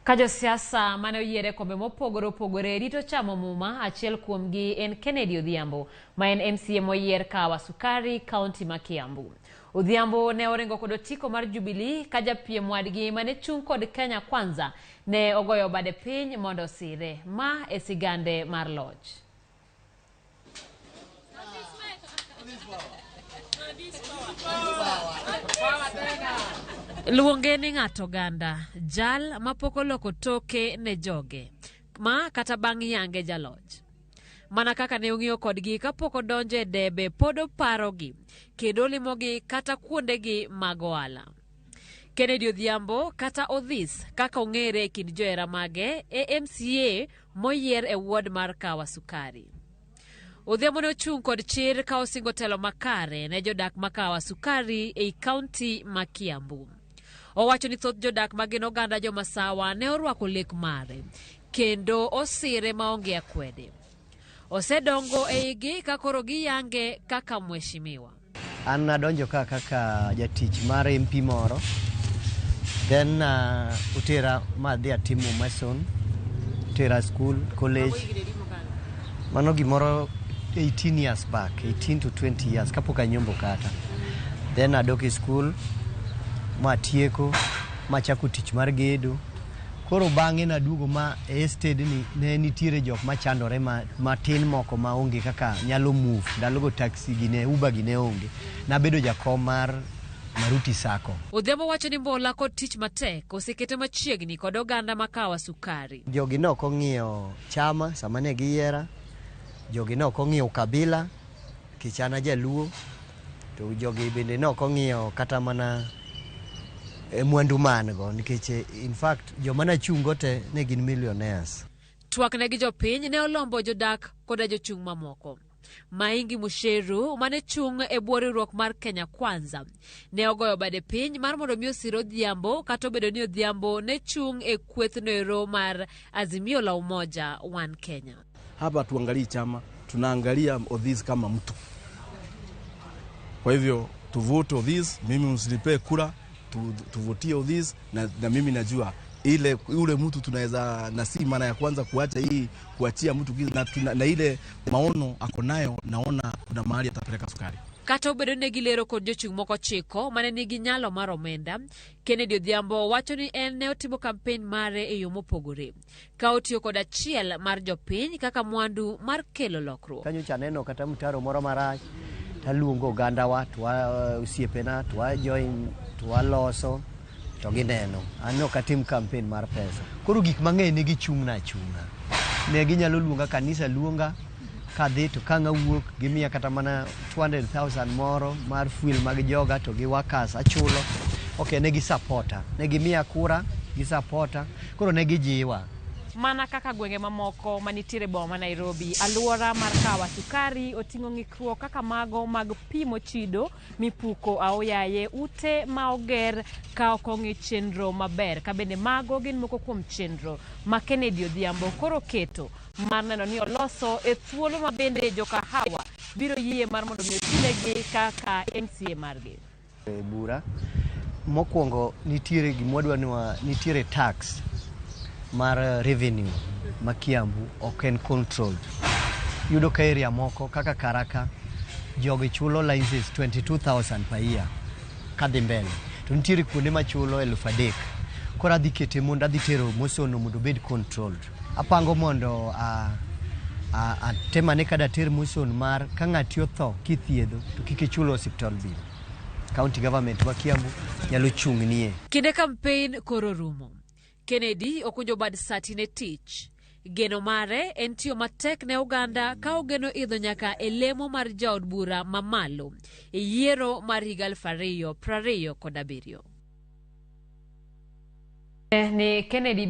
Ka josiasa mane oyier e kombe mopogore opogore rito chamo muma, achiel kuomgi en Kennedy Odhiambo, ma en MCA moyier Kahawa Sukari, kaunti ma Kiambu. Odhiambo ne oringo kod otiko mar Jubilee ka japiem wadgi mane chung' kod Kenya Kwanza ne ogoyo bade piny mondo osire. Ma e sigande mar loch. Luonge ni ng'at oganda, jal mapok oloko toke ne joge, ma kata bang' yange jaloch. Mana kaka ne ong'iyo kodgi kapok odonjo e debe pod oparogi kendo olimogi kata kuondegi mag ohala. Kennedy Odhiambo kata Odhis kaka ong'ere e kind johera mage e MCA moyier e ward mar Kahawa Sukari. Odhiambo ne ochung' kod chir ka osingo telo makare ne jodak ma Kahawa Sukari ei kaunti ma Kiambu. Owacho ni thoth jodak ma gin oganda jomasawa ne orwako lek mare kendo osire maonge akwede. Osedongo e igi ka koro giyange kaka mheshimiwa. An nadonjo ka kaka jatich mar MP moro, then otera ma adhi atimo mason, otera school, college. Mano gimoro 18 years back, 18 to 20 years kapok anyombo kata. Then adok e school matieko machako tich mar gedo. Koro bang'e naduogo ma e estate ni ne nitiere jok machandore matin moko ma onge kaka nyalo move. Ndalogo taxi gi ne Uber gi ne onge. Nabedo jakom mar Maruti Sacco. Odhiambo wacho ni mbola kod tich matek osekete machiegni kod oganda ma Kahawa Sukari. Jogi ne ok ong'iyo chama sama ne giyiera. Jogi ne ok ong'iyo kabila nikech an ajaluo. To jogi bende ne ok ong'iyo kata mana e mwandu ma an go nikech in fact joma nachung' go te ne gin millionaires. Twak ne gi jopiny ne olombo jodak koda jochung' mamoko. Maingi Musheru mane chung' e bwo riwruok mar Kenya Kwanza ne ogoyo bade piny mar mondo mi osir Odhiambo kata obedo ni Odhiambo ne chung' e kwethno ero mar Azimio la Umoja One Kenya. Hapa tuangalii chama, tunaangalia Odhis kama mtu. Kwa hivyo tuvote Odhis, mimi msinipee kura, tuvotie Odhis na mimi najua ile ule mtu tunaweza, na si mara ya kwanza kuacha hii kuachia mtu na ile maono ako nayo, naona kuna mahali atapeleka sukari. Kata obedo ni gilero kod jochung' moko ochiko mane nigi nyalo mar omenda, Kennedy Odhiambo wacho ni en ne otimo kampen mare e yo mopogore, ka otiyo kod achiel mar jopiny kaka mwandu mar kelo lokruok. Kanyocha aneno kata mtaro moro marach, taluongo ogandawa, to osiepena, to wa join, to waloso, to gineno. An ok atim campaign mar pesa. Koro gik mang'eny ne gichung'na achung'a. Ne ginyalo luonga, kanisa luonga, kadhi to ka ang' awuok, gimiya kata mana 200,000 moro mar fuel mag joga to gi workers achulo. Ok, ne gi supporta. Ne gimiya kura, gi supporta. Koro ne gijiwa. Mana kaka gwenge mamoko manitiere boma ma Nairobi, alwora mar Kahawa Sukari oting'o ng'ikruok kaka mago mag pi mochido mipuko aoyaye, ute ma oger ka ok ong'i chenro maber, ka bende mago gin moko kuom chenro ma Kennedy Odhiambo koro keto mar neno ni oloso e thuolo ma bende jokahawa biro yie mar mondo mi otinegi kaka MCA margi. E bura mokwongo nitiere gima wadwa ni nitiere tax mar revenue ma Kiambu ok en controlled. Iyudo ka area moko kaka Karaka jogi chulo license 22,000 per year kadhi mbele. To nitiere kuonde machulo 3,000. Koro adhi kete mondo adhi tero motion no mondo obed controlled. Apango mondo atem ane ka dater motion mar ka ng'ati otho kithiedho to kik ichul hospital bill. County government ma Kiambu nyalo chung'nie. Kinde kampen koro rumo. Kennedy okunjo bad sati ne tich. Geno mare en tiyo matek ne oganda ka ogeno idho nyaka e lemo mar jaod bura mamalo e yiero mar higa 2027. Ni Kennedy.